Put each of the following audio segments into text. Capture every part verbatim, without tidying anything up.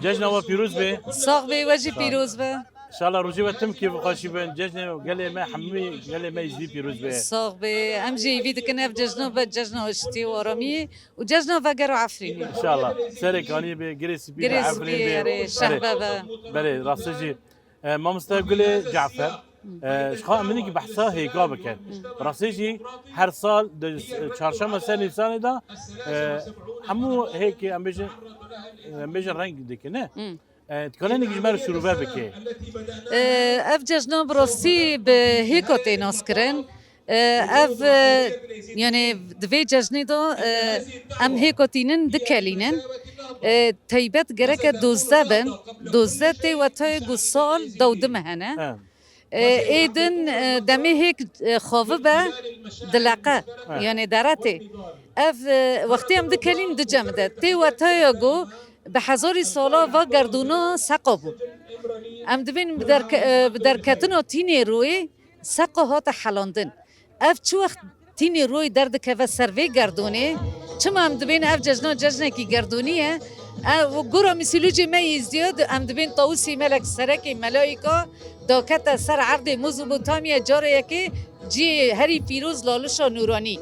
Cejna we pîroz be. Sax be, we jî pîroz be. Şala rojê we tim kêf û xweşî bin. Cejnê gelê me hemî gelê me îzî pîroz be. Sax be. Em jî hîvî dikin ev cejno be cejna aştiyê û aramiyê û cejna veger û Efrînê. Şala. Serê kaniyê be, girê sipî be, Girê Efrîn sipî be. Erê, şehbe be. Berê, rastê jî. E, Mamoste Gulê Cafer. E, ji xwe em hinekî behsa hêka bikin. Rastê jî her sal di çarşema ser Nîsanê de e, hemû hêkê em bêjin, em bêjin reng dikin, ne? E, dikare hinekî ji me re şirove bike. E, ev cejna bi rastî bi hêka tê naskirin. E, ev, e, yani di vê cejnê de e, em hêka tînin dikelînin. E, teybet gereke dozdeh bin. Dozdeh tê wetayê ku sal dewdime hene. He. E, ê din e, demê hêk e, xavi be dileqe. He. Yani deretê. Ev e, wextê em dikelîn du cem de. Tê wetaya ku bi hezarî sala va gerdûna seqa bû. Em dibên bi derke- e, bi derketina tînê rûyê seqa hate helandin. Ev çi wext tînê rûyê derdikeve ser vê gerdûnê, çima em dibên ev cejna cejnekî gerdûnî ye? E, û gora mîsîlûcê me yî ziyad em dibên tawusî melek serekê melayîka dakete ser erdê Mezopotamya carê yekê cihê herî pîroz lalişa nûranî.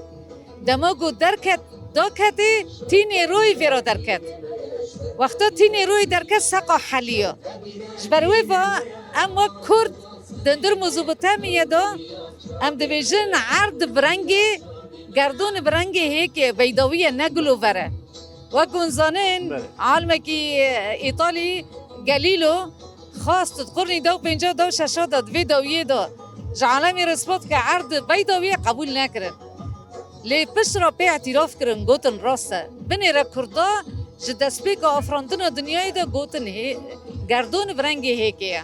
Dema ku derket daketê tînê rûyê vêra derket. Wexta tînê rûyê derket seqa heliya. Ji ber wê va em wek Kurd di hundir Mezopotamya de em dibêjin erd bi rengê gerdûn bi rengê hêkê beydawiye ne gilover e. Wek hûn zanin Belê. alimekî Îtalî Galîlo xwest di qurnî dew pênca dew şeşa de di vê dawiyê de ji alemê re ispat ke erd beydawiye qebûl nekirin. Lê pişt re pê îtîraf kirin, gotin rast e. Binêre Kurda ji destpêka afirandina dinyayê de gotin hê, gerdûn bi rengê hêkê ye.